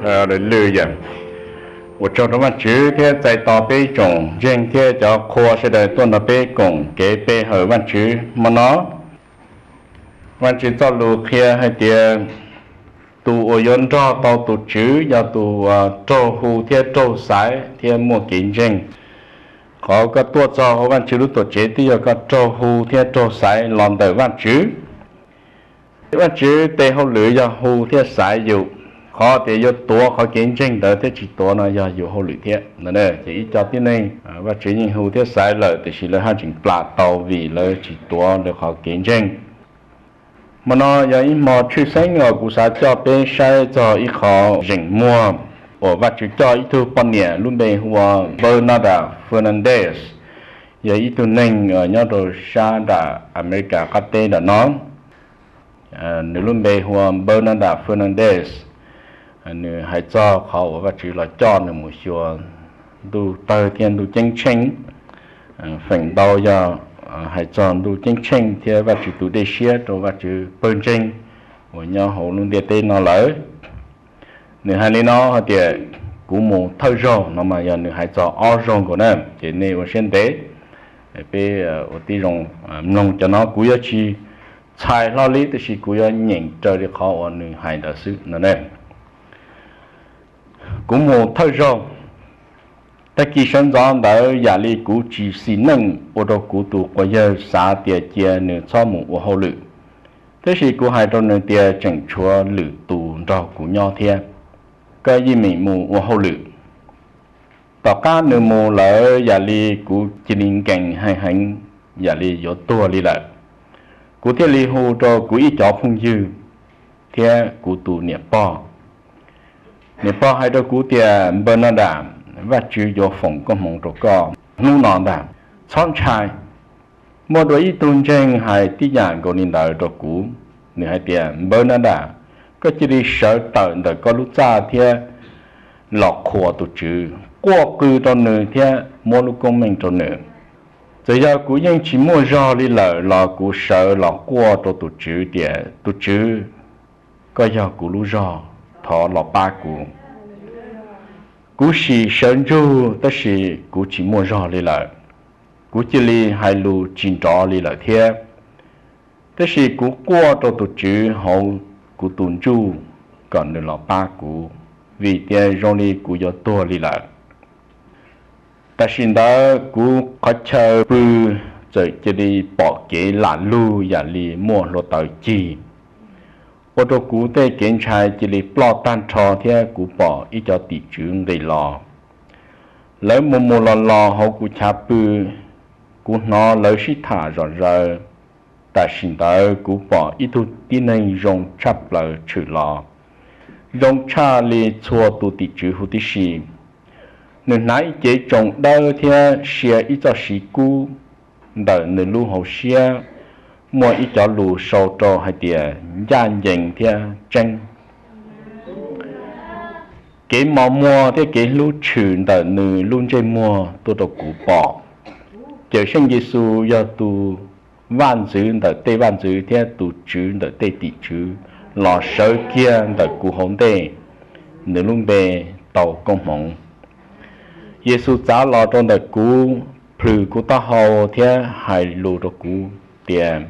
Haleluya. Ua tsaug rau Vajtswv thiab txais tos peb tsoom ntseeg thiab cov qhua sawv daws tuaj nrog peb koom kev pe hawm Vajtswv hmo no. Vajtswv txoj lus qhia hais tias tus uas yuav nrog tau tus Tswv yog tus uas raug hu thiab raug xaiv thiab muaj kev ntseeg. Qhov koj tuaj txog hauv Vajtswv lub tuam tsev twb yog koj raug hu thiab raug xaiv los ntawm Vajtswv. Vajtswv tes hauj lwm yog hu thiab xaiv yus. Qhov tias yuav tuav qhov kev ntseeg ntawd thiab tsis tuav no yog yus hauj lwm thiab. Ces ib co tib neeg Vajtswv yeej hu thiab xaiv lawm tiam sis lawv haj tseem plam tau vim lawv tsis tuav lawv qhov kev ntseeg. Hmo no yog ib hmo tshwj xeeb uas kuv xav coj peb saib txog ib qho zeem muag uas Vajtswv coj ib tug poj niam lub npe hu ua Bernarda Fernandez, yog ib tug neeg nyob rau sab nram Amelikas qab teb nram no. Nws lub npe hu ua Bernarda Fernandez. Nws hais txog qhov uas Vajtswv los coj nws mus xyuas ntuj tawg thiab ntuj ceeb tsheej. Feem ntau yog hais txog ntuj ceeb tsheej thiab Vajtswv tus dej siab rau Vajtswv pawg ntseeg uas nyob hauv lub ntiaj teb no lawm. Nws hais li no hais tias, kuv mus thawj zaug no mas yog nws hais txog ob zaug nkaus na, ces nej ua siab ntev, peb ua tib zoo mloog cov no. Kuv yuav tsis txhais hlo li, tiam sis kuv yuav nyeem raws li qhov uas nws hais ntawd xwb no ne. Kuv mus thawj zaug. Tag kis sawv ntxov ntawd yam li kuv tsis xis neej ua rau kuv tus quas yawg xav tias cia nws txhob mus ua hauj lwm. Tab sis kuv hais rau nws tias tseem tshuav lwm tus nrog kuv nyob thiab, koj yeej meem mus ua hauj lwm. Tom qab nws mus lawm yam li kuv cia li nkees heev heev, yam li yuav tuag li lawm. Kuv thiaj li hu rau kuv ib cov phooj ywg thiab kuv tus niam pog. Niam pog hais rau kuv tias, Npawg Noj Dam, Vajtswv yuav foom koob hmoov rau koj hnub no ntag, txhob ntshai. Muaj dua ib tug ntseeg hais tib yam nkaus li ntawd rau kuv. Nws hais tias, Npawg Noj Dam, koj cia li sawv tawm ntawm koj lub txaj thiab los qhuas tus Tswv, quaj qw rau nws thiab muab lub koob meej rau nws. Txawm yog kuv yeej tsis muaj zog li lawm los kuv sawv los quaj rau tus Tswv tias, tus Tswv, koj yog kuv lub zog, thov los pab kuv. Kuv sim sawv ntsug tab sis kuv tsis muaj zog li lawm. Kuv cia li hais lus tsis nrov li lawm thiab. Tab sis kuv quaj rau tus Tswv hauv kuv tus ntsuj kom nws los pab kuv, vim tias zoo li kuv yuav tuag li lawm. Tam sim ntawd kuv qhov chaw pw txawm cia li pom kev lam lug yam li muaj hluav taws cig, ua rau kuv tej kev ntshai cia li ploj tag nrho thiab kuv pom ib co tim tswv nqis los. Lawv mus mus los los hauv kuv chav pw, kuv hnov lawv sib tham zom zaws. Tam sim ntawd kuv pom ib tug tib neeg zoo tshaj plaws tshwm los, zoo tshaj li txhua tus tim tswv huv tib si. Nws hnav ib cev tsoos dawb thiab sia ib txoj siv kub. Ntawm nws lub hauv siab muaj ib cov lus sau rau hais tias, ncaj ncees thiab tseeb. Kev mos muag thiab kev hlub tshwm ntawm nws lub ntsej muag tuaj rau kuv pom. Cawm Seej Yexus yog tus vaj ntxwv ntawm tej vaj ntxwv thiab tus Tswv ntawm tej tim tswv los sawv kiag ntawm kuv hauv ntej, nws lub npe tau koob hmoov. Yexus txav los rau ntawm kuv, plhws kuv taub hau thiab hais lus rau kuv tias,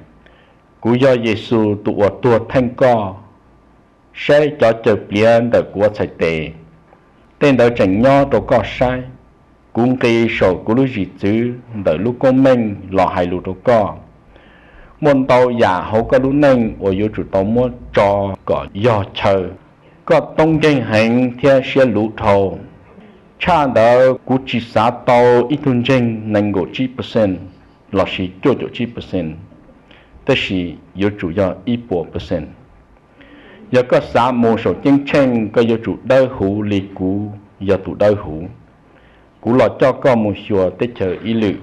kuv yog Yexus tus uas tuag theej koj. Saib cov caws pliav ntawm kuv txhais tes, tej ntawd tseem nyob rau koj saib. Kuv nqis saum kuv lub zim txwv ntawm lub koob meej los hais lus rau koj. Muaj ntau yam hauv koj lub neej uas yuav tsum tau muab tso kom yog chaw. Koj toob nkeeg heev thiab siab luv dhau. Tshaj ntawd kuv tsis xav tau ib tug ntseeg nees nkaum tsib percent lossis cuaj caum tsib percent, tab sis yuav tsum yog ib puas percent. Yog koj xav mus saum ceeb tsheej, koj yuav tsum dawb huv li kuv yog tus dawb huv. Kuv los coj koj mus xyuas teb chaws ib lwm.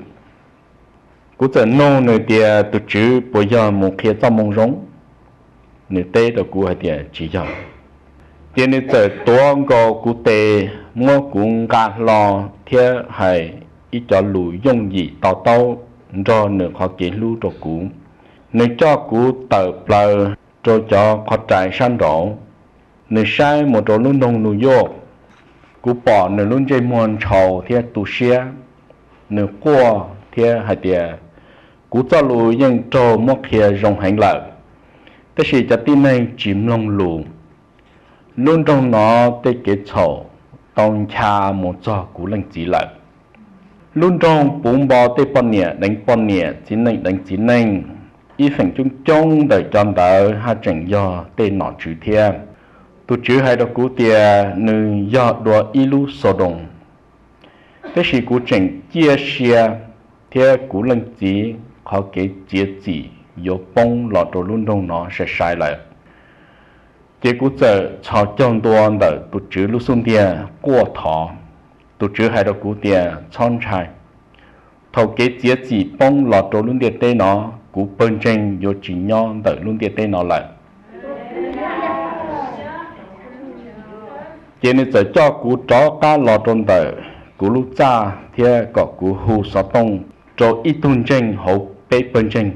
Kuv txawm nug nws tias, tus Tswv, puas yog mus qhia Txojmoo Zoo? Nws teb rau kuv hais tias, tsis yog. Ces nws txawm tuav nkaus kuv tes, muab kuv nqa hlo thiab hais ib cov lus yooj yim to taub nrog nws qhov kev hlub rau kuv. Nws coj kuv tawm plaws rau cov qhov rais sab nraud. Nws saib mus rau lub nroog New York, kuv pom nws lub ntsej muag ntshaus thiab tu siab. Nws quaj thiab hais tias, kuv txoj lus yeej raug muab qhia zoo heev lawm, tab sis cov tib neeg tsis mloog lus. Lub nroog no tej kev txhaum tau ncha mus txog kuv leej txiv lawm. Lub nroog puv npo tej poj niam deev poj niam, txiv neej deev txiv neej, ib feem coob coob ntawm cov ntawd haj tseem yog tej nom tswv thiab. Tus Tswv hais rau kuv tias nws yog dua ib lub Xaudoos. Tab sis kuv tseem ciaj sia thiab kuv leej txiv qhov kev txiav txim yuav poob los rau lub nroog no sai sai lawm. Ces kuv txawm txhos caug ntua ntawm tus Tswv lub xub ntiag quaj thov. Tus Tswv hais rau kuv tias, txhob ntshai. Thaum kev txiav txim poob los rau lub ntiaj teb no, kuv pawg ntseeg yuav tsis nyob ntawm lub ntiaj teb no lawm. Ces nws txawm coj kuv rov qab los rau ntawm kuv lub txaj thiab kom kuv hu xov tooj rau ib tug ntseeg hauv peb pawg ntseeg.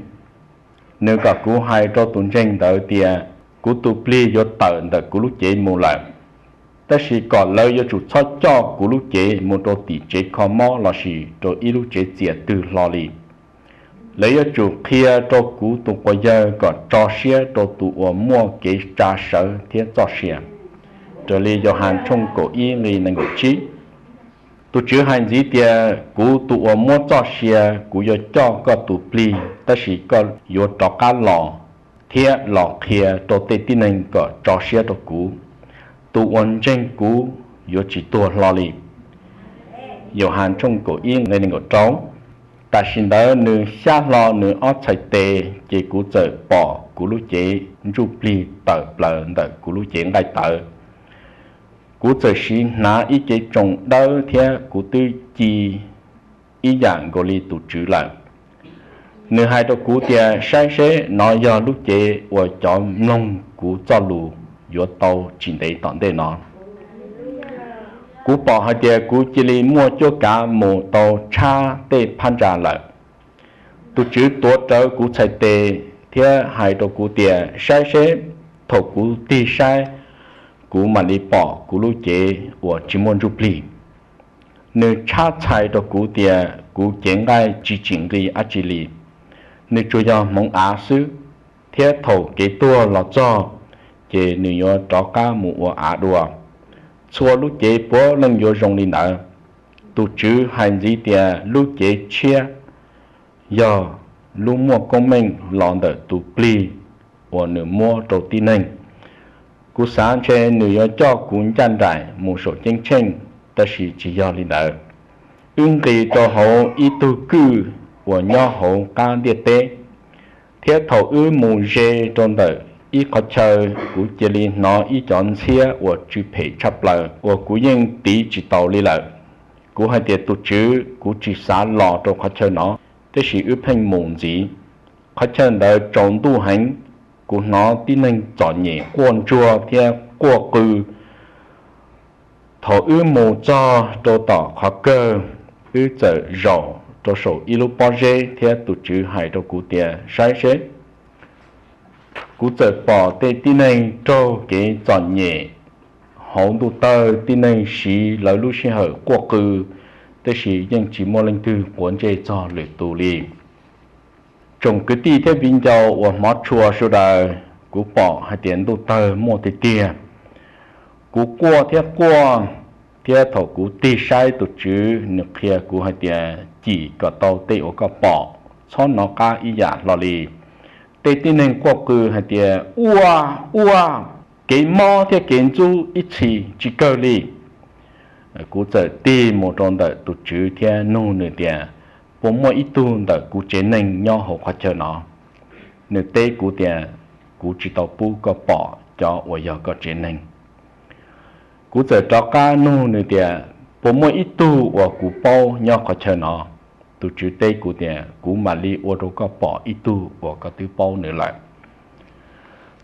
Nws kom kuv hais rau tus ntseeg ntawd tias kuv tus plig yuav tawm ntawm kuv lub cev mus lawm, tab sis kom lawv yuav tsum txhob coj kuv lub cev mus rau tim tsev kho mob lossis rau ib lub tsev txias twg hlo li. Lawv yuav tsum qhia rau kuv tus quas yawg kom tso siab rau tus uas muaj kev tsa sawv thiab txoj sia, raws li Yauhas tshooj kaum ib nqi nees nkaum tsib. Tus Tswv hais ntxiv tias, kuv tus uas muab txoj sia, kuv yuav coj koj tus plig, tab sis koj yuav rov qab los thiab los qhia rau tej tib neeg kom tso siab rau kuv. Tus uas ntseeg kuv yuav tsis tuag hlo li. Yauhas tshooj kaum ib nqi nees nkaum rau. Tam sim ntawd nws xyab hlo nws ob txhais tes, ces kuv txawm pom kuv lub cev ntsuj plig tawm plaws ntawm kuv lub cev nqaij tawv. Kuv txawm siv hnav ib cev tsoos dawb thiab kuv twb ci ib yam nkaus li tus Tswv lawm. Nws hais rau kuv tias, saib seb, nov yog lub cev uas cov mloog kuv txoj lus yuav tau tsis ntev tom ntej no. Kuv pom hais tias kuv cia li muaj cuab kav mus tau tshab tej phab ntsa lawm. Tus Tswv tuav rawv kuv txhais tes thiab hais rau kuv tias, saib seb, thaum kuv tig saib, kuv mam li pom kuv lub cev uas tsis muaj ntsuj plig. Nws tshab txhais rau kuv tias kuv cev nqaij tsis tsim nqi dab tsi li, nws tsuas yog hmoov av xwb, thiab thaum kev tuag los txog, ces nws yuav rov qab mus ua av dua. Txhua lub cev puav leej yuav zoo li ntawd. Tus Tswv hais ntxiv tias lub cev tshiab yog lub muaj koob meej los ntawm tus plig uas nws muab rau tib neeg. Kuv xav ntshe nws yuav coj kuv ncaj nraim mus saum ceeb tsheej, tab sis tsis yog li ntawd. Wb nqis rau hauv ib tug kwj uas nyob hauv qab ntiaj teb, thiab thaum wb mus ze rau ntawm ib qhov chaw, kuv cia li hnov ib cov ntxhiab uas tsw phem tshaj plaws uas kuv yeej tiv tsis taus li lawm. Kuv hais tias, tus Tswv, kuv tsis xav los rau qhov chaw no, tab sis wb pheej mus ntxiv. Qhov chaw ntawd tsaus ntuj heev, kuv hnov tib neeg txom nyem quaj ntsuag thiab quaj qw. Thaum wb mus txog rau tom qhov kawg, wb txawm zaum rau saum ib lub pob zeb thiab tus Tswv hais rau kuv tias, saib seb. Kuv txawm pom tej tib neeg raug kev txom nyem hauv ntuj tawg, tib neeg siv lawv lub sij hawm quaj qw, tab sis yeej tsis muaj leej twg quav ntsej txog lwm tus li. Tsoom kwv tij thiab viv ncaus uas hmov tshua sawv daws, kuv pom hais tias ntuj tawg muaj tiag tiag. Kuv quaj thiab quaj, thiab thaum kuv tig saib tus Tswv, nws qhia kuv hais tias, cim kom tau tej uas koj pom, txhob hnov qab ib yam hlo li. Tej tib neeg quaj qw hais tias, ua, ua, kev mob thiab kev ntxub ib txhis tsis kawg li. Kuv txawm tig mus rau ntawm tus Tswv thiab nug nws tias, puas muaj ib tug ntawm kuv tsev neeg nyob hauv qhov chaw no? Nws teb kuv tias, kuv tsis tau pub koj pom cov uas yog koj tsev neeg. Kuv txawm rov qab nug nws tias, puas muaj ib tug uas kuv paub nyob qhov chaw no? Tus Tswv teb kuv tias, kuv mam li ua rau koj pom ib tug uas koj twb paub nws lawm.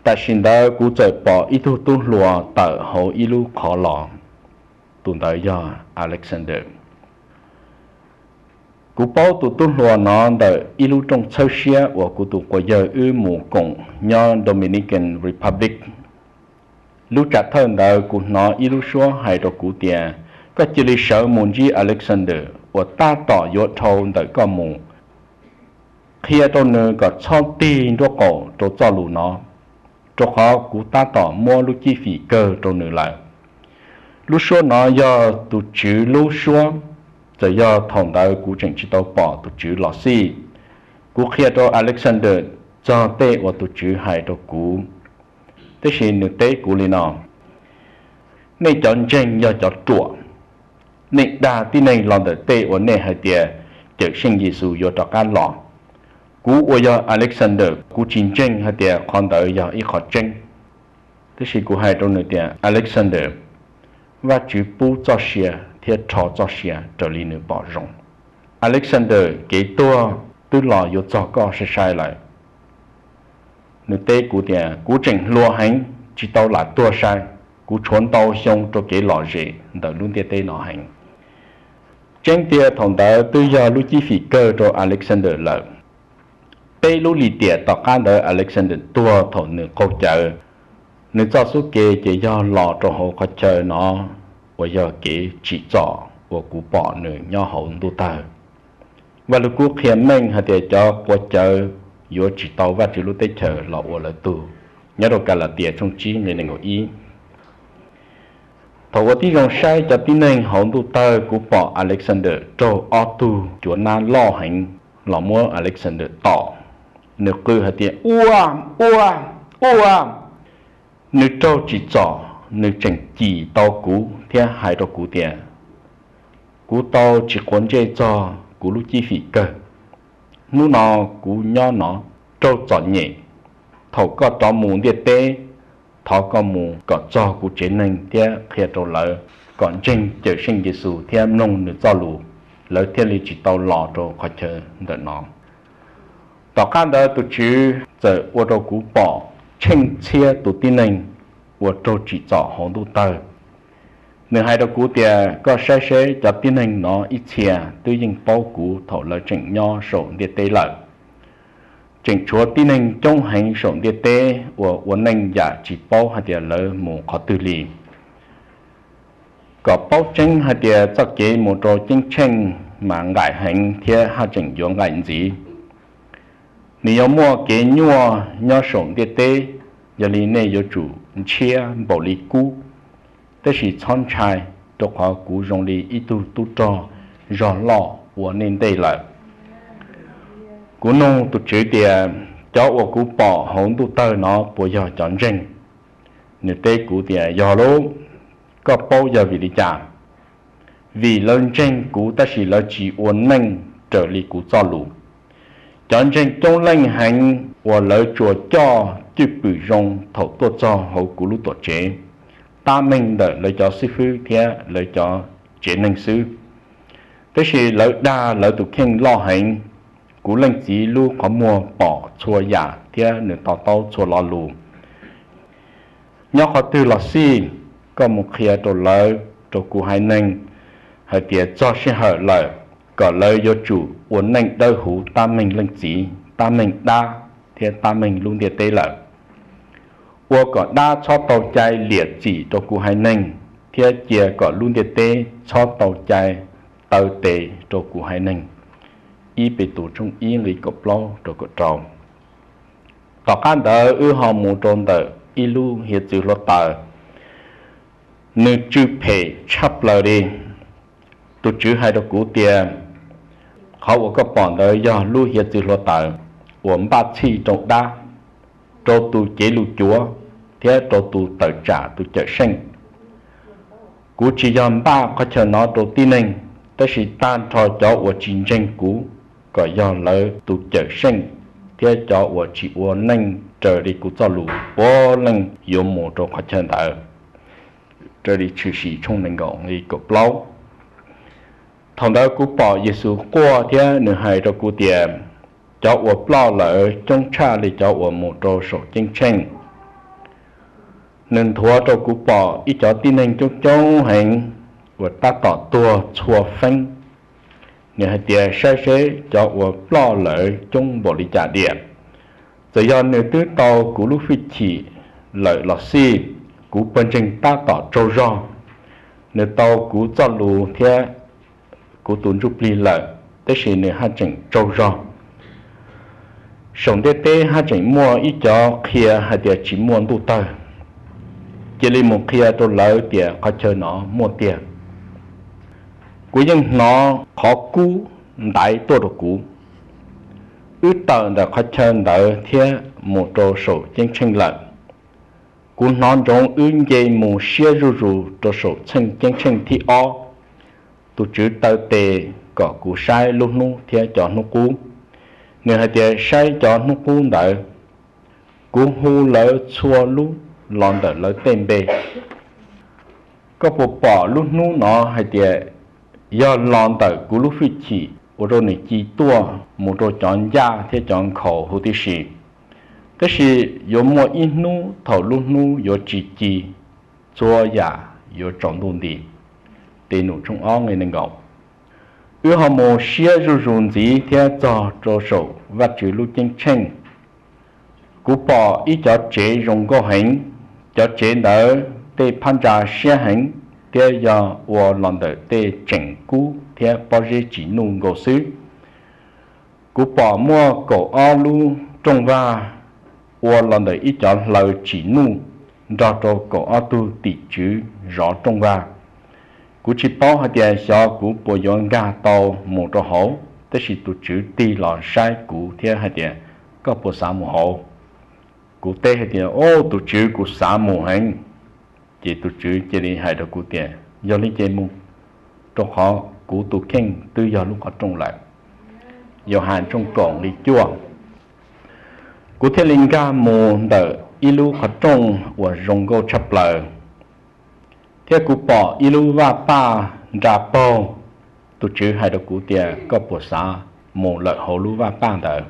Tam sim ntawd kuv txawm pom ib tug tub hluas tawm hauv ib lub qhov los, tus ntawd yog Alexander. Kuv paub tus tub hluas no ntawm ib lub rooj txhawb siab uas kuv tus quas yawg wb mus koom nyob Dominican Republic. Lub tsam thawj ntawd kuv hnov ib lub suab hais rau kuv tias, koj cia li sawv mus ntsib Alexander uas tab tom yuav dhau ntawm koj mus, qhia rau nws kom txhob tig nraub qaum rau txoj lus no, rau qhov kuv tab tom muab lub cib fim kawg rau nws lawm. Lub suab no yog tus Tswv lub suab, txawm yog thaum ntawd kuv tseem tsis tau pom tus Tswv los xij. Kuv qhia rau Alexander txog tej uas tus Tswv hais rau kuv, tiam sis nws teb kuv li no: Nej cov ntseeg yog cov ruam. Nej dag tib neeg los ntawm tej uas nej hais tias Cawm Seej Yexus yuav rov qab los. Kuv uas yog Alexander, kuv tsis ntseeg hais tias qhov ntawd yog ib qho tseeb. Tiam sis kuv hais rau nws tias, Alexander, Vajtswv pub txoj sia thiab rho txoj sia raws li nws pom zoo. Alexander, kev tuag twb los yuav txog koj sai sai lawm. Nws teb kuv tias, kuv tseem hluas heev, tsis tau lam tuag sai. Kuv tshuav ntau xyoo rau kev lom zem ntawm lub ntiaj teb no heev. Tseeb tiag thaum ntawd twb yog lub cib fim kawg rau Alexander lawm. Peb lub lim tiam tom qab ntawd Alexander tuag thaum nws qaug cawv. Nws txoj xub ke ces yog los rau hauv qhov chaw no uas yog kev tsim txom uas kuv pom nws nyob hauv ntuj tawg. Vaj Lug Kub qhia meej hais tias cov quav cawv yuav tsis tau Vajtswv lub teb chaws los ua lawv tug, nyob rau Kalatias tshooj tsib nqe nees nkaum ib. Thaum ua tib zoo saib cov tib neeg hauv ntuj tawg, kuv pom Alexander raug ob tug cuav nab loj heev los muab Alexander tom. Nws qw hais tias, Ua! Ua! Ua! Nws raug tsim txom, nws tseem cim tau kuv thiab hais rau kuv tias, Kuv tau tsis quav ntsej txog kuv lub cib fim kawg. Hnub no kuv nyob no raug txom nyem. Thaum koj rov mus ntiaj teb, thov koj mus kom txog kuv tsev neeg thiab qhia rau lawv kom ntseeg Cawm Seej Yexus thiab mloog nws txoj lus, lawv thiaj li tsis tau los rau qhov chaw ntawm no. Tom qab ntawd tus Tswv txawm ua rau kuv pom tsheej txhiab tus tib neeg uas raug tsim txom hauv ntuj tawg. Nws hais rau kuv tias, Koj saib seb, cov tib neeg no ib txhia twb yeej paub kuv thaum lawv tseem nyob saum ntiaj teb lawm. Tseem tshuav tib neeg coob heev saum ntiaj teb uas ua neej yam tsis paub hais tias lawv mus qhov twg li. Kom paub tseeb hais tias txoj kev mus rau ceeb tsheej mas nqaim heev thiab haj tseem yuav nqaim ntxiv. Nws yuav muaj kev nyuaj nyob saum ntiaj teb, yog li nej yuav tsum ntshiab npaum li kub. Tab sis txhob ntshai, rau qhov kuv zoo li ib tug tub rog zog loj ua nej ntej lawm. Kuv nug tus Tswv tias, Cov uas kuv pom hauv ntuj tawg no puas yog cov ntseeg? Nws teb kuv tias, Yog lauj. Koj paub yog vim li cas? Vim lawv ntseeg kuv tab sis lawv tsis ua neej raws li kuv txoj lus. Cov ntseeg coob leej heev uas lawv tsuas coj cwj pwm zoo thaum tuaj txog hauv kuv lub tuam tsev, tab meeg ntawm lawv cov xib fwb thiab lawv cov tsev neeg xwb. Tab sis lawv dag lawv tus kheej loj heev. Kuv leej txiv lub qhov muag pom txhua yam thiab nws to taub txhua lo lus. Nyob qhov twg los xij, koj mus qhia rau lawv, rau kuv haiv neeg hais tias txog sij hawm lawm, kom lawv yuav tsum ua neej dawb huv tab meeg leej txiv, tab meeg dab thiab tab meeg lub ntiaj teb lawm. Ua kom dab txhob tau cai liam txim rau kuv haiv neeg, thiab cia kom lub ntiaj teb txhob tau cai taw tes rau kuv haiv neeg. Ib Petus tshooj ib nqe kaum plaub rau kaum rau. Tom qab ntawd wb ho mus rau ntawm ib lub hiav txwv hluav taws, nws tsw phem tshaj plaws li. Tus Tswv hais rau kuv tias, Qhov uas koj pom ntawd yog lub hiav txwv hluav taws uas npaj txhij rau dab, rau tus cev lus cuav, thiab rau tus tawm tsam tus Cawm Seej. Kuv tsis yog npaj qhov chaw no rau tib neeg, tab sis tag nrho cov uas tsis ntseeg kuv, kom yog lawv tus Cawm Seej, thiab cov uas tsis ua neej raws li kuv txoj lus puav leej yuav mus rau qhov chaw ntawd. Raws li Tshwm Sim tshooj nees nkaum nqe kaum plaub. Thaum ntawd kuv pom Yexus quaj thiab nws hais rau kuv tias, Cov uas ploj lawm coob tshaj li cov uas mus rau saum ceeb tsheej. Nws nthuav rau kuv pom ib cov tib neeg coob coob heev uas tab tom tuag txhua feeb. Nws hais tias, Saib seb, cov uas ploj lawm coob npaum li cas diam. Txawm yog nws twb tau kuv lub hwj chim lawm los xij, kuv pawg ntseeg tab tom tsaug zog. Nws tau kuv txoj lus thiab kuv tus ntsuj plig lawm, tab sis nws haj tseem tsaug zog. Saum ntiaj teb haj tseem muaj ib cov qhia hais tias tsis muaj ntuj tawg. Cia li mus qhia rau lawv tias qhov chaw no muaj tiag. Kuv yeej hnov qhov kub ntaiv tuaj rau kuv. Wb tawm ntawm qhov chaw ntawd thiab mus rau saum ceeb tsheej lawm. Kuv hnov ntsoov wb nce mus siab zuj zus rau saum txheej ceeb tsheej thib ob. Tus Tswv taw tes kom kuv saib lub hnub thiab cov hnub qub. Nws hais tias, saib cov hnub qub ntawd, kuv hu lawv txhua lub los ntawm lawv tej npe. Koj puas pom lub hnub no hais tias yog los ntawm kuv lub hwj chim ua rau nws ci tuaj mus rau cov ncaj thiab cov nkhaus huv tib si? Tab sis yuav muaj ib hnub thaum lub hnub yuav tsis ci, txhua yam yuav tsaus ntuj nti. Tes num tshooj ob nqe nees nkaum. Wb ho mus siab zuj zus ntxiv thiab txog rau saum Vajtswv lub ceeb tsheej. Kuv pom ib cov tsev zoo nkauj heev. Cov tsev ntawd tej phab ntsa siab heev thiab yog ua los ntawm tej tseem kub thiab pob zeb tsim nuj nkaus xwb. Kuv pom muaj kaum ob lub rooj vag ua los ntawm ib cov hlaws tsim nuj nrog rau kaum ob tug tim tswv zov rooj vag. Kuv tsis paub hais tias xyov kuv puas yuav nkag tau mus rau hauv, tab sis tus Tswv tig los saib kuv thiab hais tias, koj puas xav mus hauv? Kuv teb hais tias, o, tus Tswv, kuv xav mus heev. Ces tus Tswv cia li hais rau kuv tias, yog li ces mus, rau qhov kuv tus kheej twb yog lub qhov rooj lawm. Yauhas tshooj kaum nqe cuaj. Kuv thiaj li nkag mus ntawm ib lub qhov rooj uas zoo nkauj tshaj plaws, thiab kuv pom ib lub vaj paj nra paug. Tus Tswv hais rau kuv tias, koj puas xav mus lawm hauv lub vaj paj ntawd?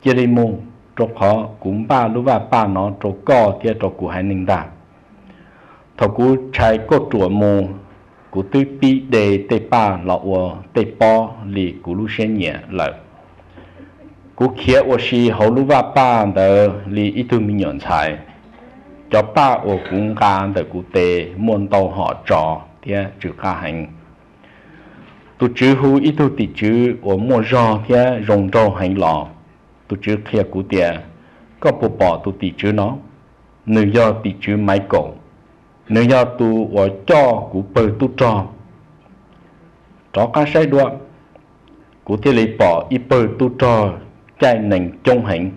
Cia li mus, rau qhov kuv npaj lub vaj paj no rau koj thiab rau kuv haiv neeg ntag. Thaum kuv tshais kauj ruam mus, kuv twb pib de tej paj los ua tej pob li kuv lub siab nyiam lawm. Kuv khiav ua si hauv lub vaj paj ntawd li ib tug me nyuam ntxhais. Cov paj uas kuv nqa ntawm kuv tes muaj ntau hom tsov thiab tsw qab heev. Tus Tswv hu ib tug tim tswv uas muaj zog thiab zoo nraug heev los. Tus Tswv qhia kuv tias, koj puas pom tus tim tswv no? Nws yog tim tswv Maiv Kaum. Nws yog tus uas coj kuv pawg tub rog. Rov qab saib dua. Kuv thiaj li pom ib pawg tub rog caij nees coob heev.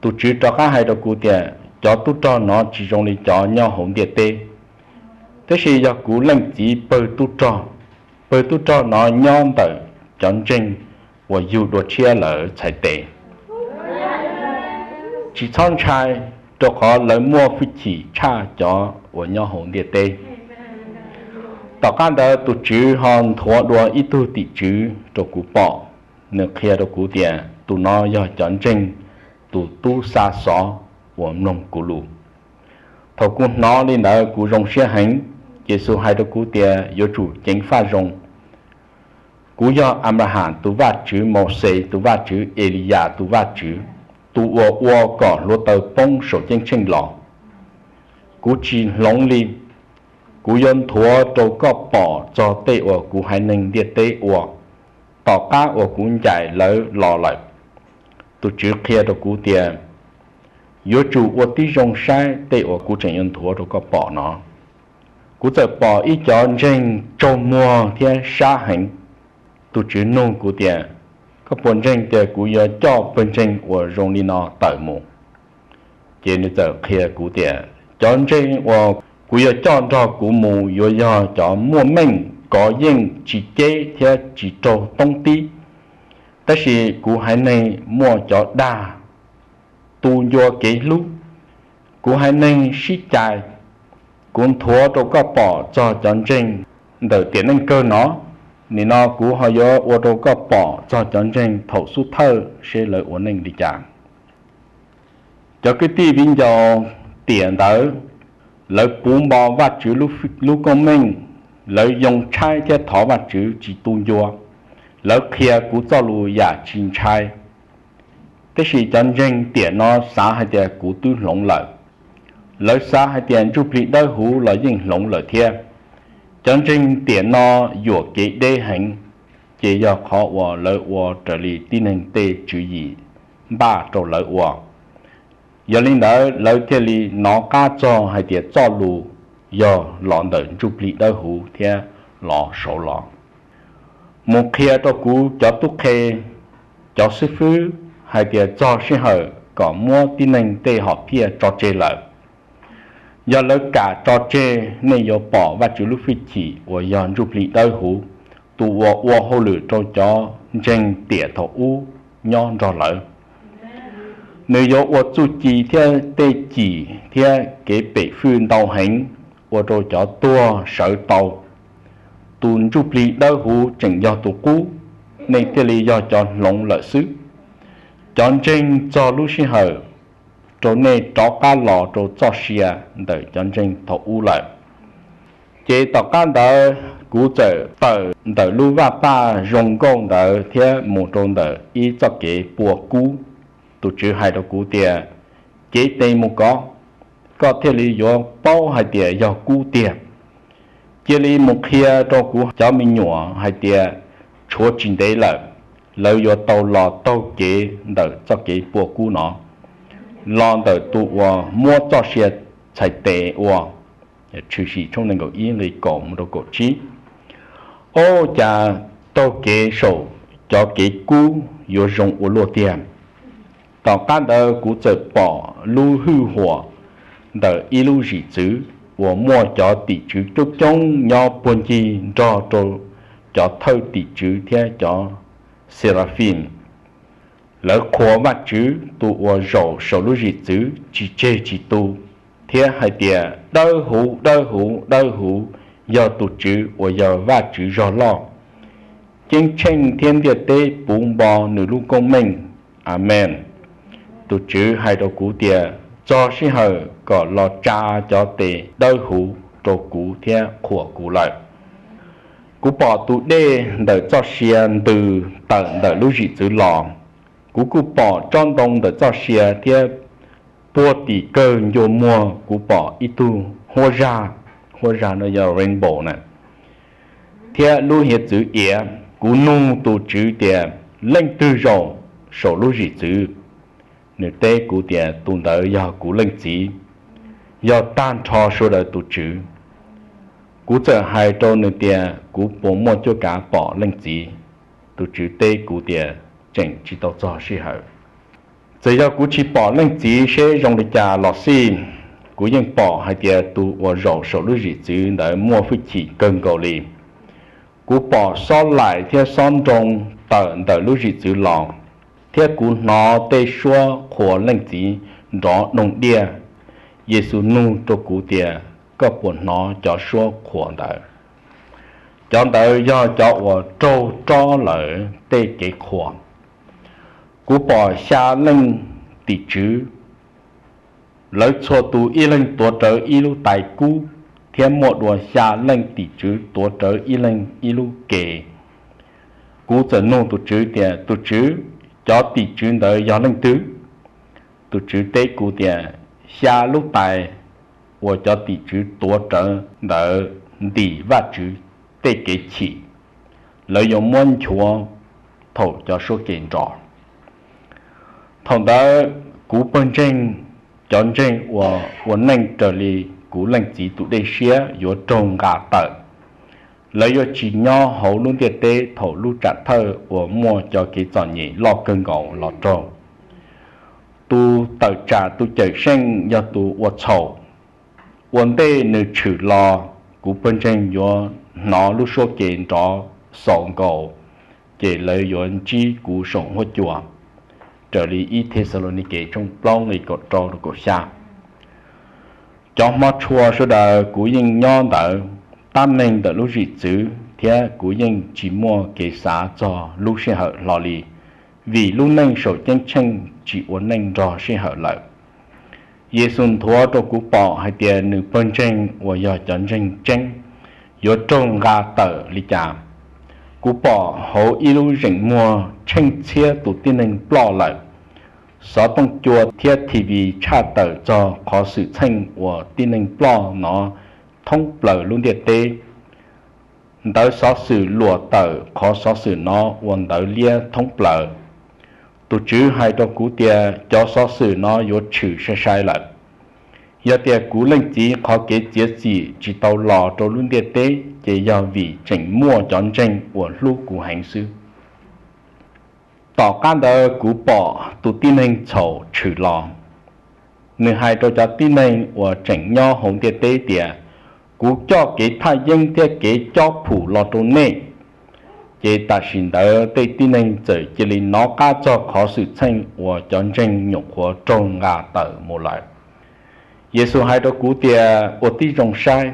Tus Tswv rov qab hais rau kuv tias, cov tub rog no tsis zoo li cov nyob hauv ntiaj teb, tab sis yog kuv Leej Txiv pawg tub rog. Pawg tub rog no nyob ntawm cov ntseeg uas yug dua tshiab lawm txhais tes. Tsis txhob ntshai, rau qhov lawv muaj hwj chim tshaj cov uas nyob hauv ntiaj teb. Tom qab ntawd tus Tswv ho nthuav dua ib tug tim tswv rau kuv pom. Nws qhia rau kuv tias, tus no yog cov ntseeg tus tub xa xov uas mloog kuv lus. Thaum kuv hnov li ntawd kuv zoo siab heev. Yexus hais rau kuv tias, yuav tsum ceev faj zoo. Kuv yog Anplaham tus Vajtswv, Mauxes tus Vajtswv, Eliyas tus Vajtswv, tus uas ua kom hluav taws poob saum ceeb tsheej los. Kuv tsis hloov li. Kuv yuav nthuav rau koj pom txog tej uas kuv haiv neeg ntiaj teb ua, tom qab uas kuv ncaim lawv los lawm. Tus Tswv qhia rau kuv tias, yuav tsum ua tib zoo saib tej uas kuv tseem yuav nthuav rau koj pom no. Kuv txawm pom ib cov ntseeg tsaug muag thiab sab heev. Tus Tswv nug kuv tias, koj puas ntseeg tias kuv yuav coj pawg ntseeg uas zoo li no tawm mus? Ces nws txawm qhia kuv tias, cov ntseeg uas kuv yuav coj nrog kuv mus yuav yog cov muaj meej, kov yeej, tsis ceb thiab tsis raug toob tib. Tab sis kuv haiv neeg muaj cov dag, tu ncua kev hlub. Kuv haiv neeg sib cais. Kuv nthuav rau koj pom txog cov ntseeg ntawm tiam neej kawg no. Nim no kuv ho yuav ua rau koj pom txog cov ntseeg thaum xub thawj seb lawv ua neej li cas. Cov kwv tij viv ncaus tiam ntawd, lawv puv npo Vajtswv lub koob meej, lawv yoo tshaib thiab thov Vajtswv tsis tu ncua. Lawv qhia kuv txoj lus yam tsis ntshai. Tab sis cov ntseeg tiam no xav hais tias kuv twb hloov lawm. Lawv xav hais tias ntsuj plig dawb huv los yeej hloov lawm thiab. Cov ntseeg tiam no yuam kev deb heev, ces yog qhov uas lawv ua raws li tib neeg tej tswv yim npaj rau lawv ua. Yog li ntawd lawv thiaj li nov qab txog hais tias txoj lus yog los ntawm ntsuj plig dawb huv thiab los saud los. Mus qhia rau kuv cov tub qhe, cov xib fwb hais tias txog sij hawm kom muab tib neeg tej hom phiaj tso tseg lawm. Yog lawv kam tso tseg, nej yuav pom Vajtswv lub hwj chim uas yog ntsuj plig dawb huv, tus uas ua hauj lwm rau cov ntseeg tiam thaum ub nyob nrog lawv. Nws yuav ua txuj ci thiab tej cim thiab kev pem fwj ntau heev, ua rau cov tuag sawv tau. Tus ntsuj plig dawb huv tseem yog tus qub, nej thiaj li yog cov hloov lawm xwb. Cov ntseeg, txog lub sij hawm rau nej rov qab los rau txoj sia ntawm cov ntseeg thaum ub lawm. Ces tom qab ntawd kuv txawm tawm ntawm lub vaj paj zoo nkauj ntawd thiab mus rau ntawm ib txoj kev pua kub. Tus Tswv hais rau kuv tias, cev tes mus kov, koj thiaj li yuav paub hais tias yog kub tiag. Cia li mus qhia rau kuv cov me nyuam hais tias tshuav tsis ntev lawm, lawv yuav tau los taug kev ntawm txoj kev pua kub no, los ntawm tus uas muab txoj sia txhais tes ua. Tshwm Sim tshooj nees nkaum ib nqe kaum mus rau kaum tsib. Ob, cas taug kev saum cov kev kub yuav zoo ua luaj tiag! Tom qab ntawd kuv txawm pom lub hwj huam ntawm ib lub zim txwv uas muaj cov tim tswv coob coob nyob puag ncig nrog rau cov thawj tim tswv thiab cov Xeraphim. Lawv qhuas Vajtswv tus uas zaum saum lub zim txwv tsis tseg tsis tu, thiab hais tias, dawb huv, dawb huv, dawb huv yog tus Tswv uas yog Vajtswv zog loj. Ceeb tsheej thiab ntiaj teb puv npo nws lub koob meej. Amees. Tus Tswv hais rau kuv tias, txog sij hawm kom los tsa cov tes dawb huv rau kuv thiab qhuas kuv lawm. Kuv pom tus dej ntawm txoj sia ntws tawm ntawm lub zim txwv los. Kuv kuj pom tsob ntoo ntawm txoj sia thiab puag tim kawg ncua muag kuv pom ib tug huab zag, huab zag no yog rainbow na, thiab lub hiav txwv iav. Kuv nug tus Tswv tias, leej twg zaum saum lub zim txwv? Nws teb kuv tias, tus ntawd yog kuv Leej Txiv, yog tag nrho sawv daws tus Tswv. Kuv txawm hais rau nws tias, kuv puas muaj cuab kav pom Leej Txiv? Tus Tswv teb kuv tias, tseem tsis tau txog sij hawm. Txawm yog kuv tsis pom Leej Txiv seb zoo li cas los xij, kuv yeej pom hais tias tus uas zaum saum lub zim txwv ntawd muaj hwj chim kawg nkaus li. Kuv pom xob laim thiab xob nroo tawm ntawm lub zim txwv los, thiab kuv hnov tej suab qhuas Leej Txiv nrov doog diaj. Yexus nug rau kuv tias, koj puas hnov cov suab qhuas ntawd? Cov ntawd yog cov uas raug rob lawm tej kev qhuas. Kuv pom xya leej tim tswv, lawv txhua tus ib leeg tuav rawv ib lub tais kub, thiab muaj dua xya leej tim tswv tuav rawv ib leeg ib lub ke. Kuv txawm nug tus Tswv tias, tus Tswv, cov tim tswv ntawd yog leej twg? Tus Tswv teb kuv tias, xya lub tais uas cov tim tswv tuav rawv ntawd ntim Vajtswv tej kev chim, lawv yuav muab nchuav thaum cov suab ke nrov. Thaum ntawd kuv pawg ntseeg, cov ntseeg uas ua neej raws li kuv Leej Txiv tus dej siab yuav raug nqa tawm. Lawv yuav tsis nyob hauv lub ntiaj teb thaum lub tsam thawj uas muaj cov kev txom nyem loj kawg nkaus los raug. Tus tawm tsam tus Cawmseej yog tus ua txhaum. Ua ntej nws tshwm los, kuv pawg ntseeg yuav hnov lub suab ke nrov xaus nkaus, ces lawv yuav ntsib kuv saum huab cua, raws li ib Thexalaunikes tshooj plaub nqe kaum rau rau kaum xya. Cov hmov tshua sawv daws kuv yeej nyob ntawd, tab meeg ntawm lub zim txwv, thiab kuv yeej tsis muaj kev xav txog lub sij hawm hlo li, vim lub neej saum ceeb tsheej tsis ua neej nrog sij hawm lawm. Yexus nthuav rau kuv pom hais tias nws pawg ntseeg uas yog cov ntseeg tseeb yuav raug nqa tawm li cas. Kuv pom hauv ib lub zeem muag tsheej txhiab tus tib neeg ploj lawm. xov tooj cua thiab T V tshaj tawm txog qhov xwm txheej uas tib neeg ploj no thoob plaws lub ntiaj teb. Ntawv xov xwm luam tawm qhov xov xwm no ua ntawv liab thoob plaws. Tus Tswv hais rau kuv tias cov xov xwm no yuav tshwm sai sai lawm. Yog tias kuv Leej Txiv qhov kev txiav txim tsis tau los rau lub ntiaj teb ces yog vim tseem muaj cov ntseeg uas hlub kuv heev xwb. Tom qab ntawd kuv pom tus tib neeg txhaum tshwm los. Nws hais rau cov tib neeg uas tseem nyob hauv ntiaj teb tias, kuv coj kev thaj yeeb thiab kev cob phum los rau nej. Ces tam sim ntawd tej tib neeg txawm cia li nov qab txog qhov xwm txheej uas cov ntseeg nyuam qhuav raug nqa tawm mus lawm. Yexus hais rau kuv tias, ua tib zoo saib.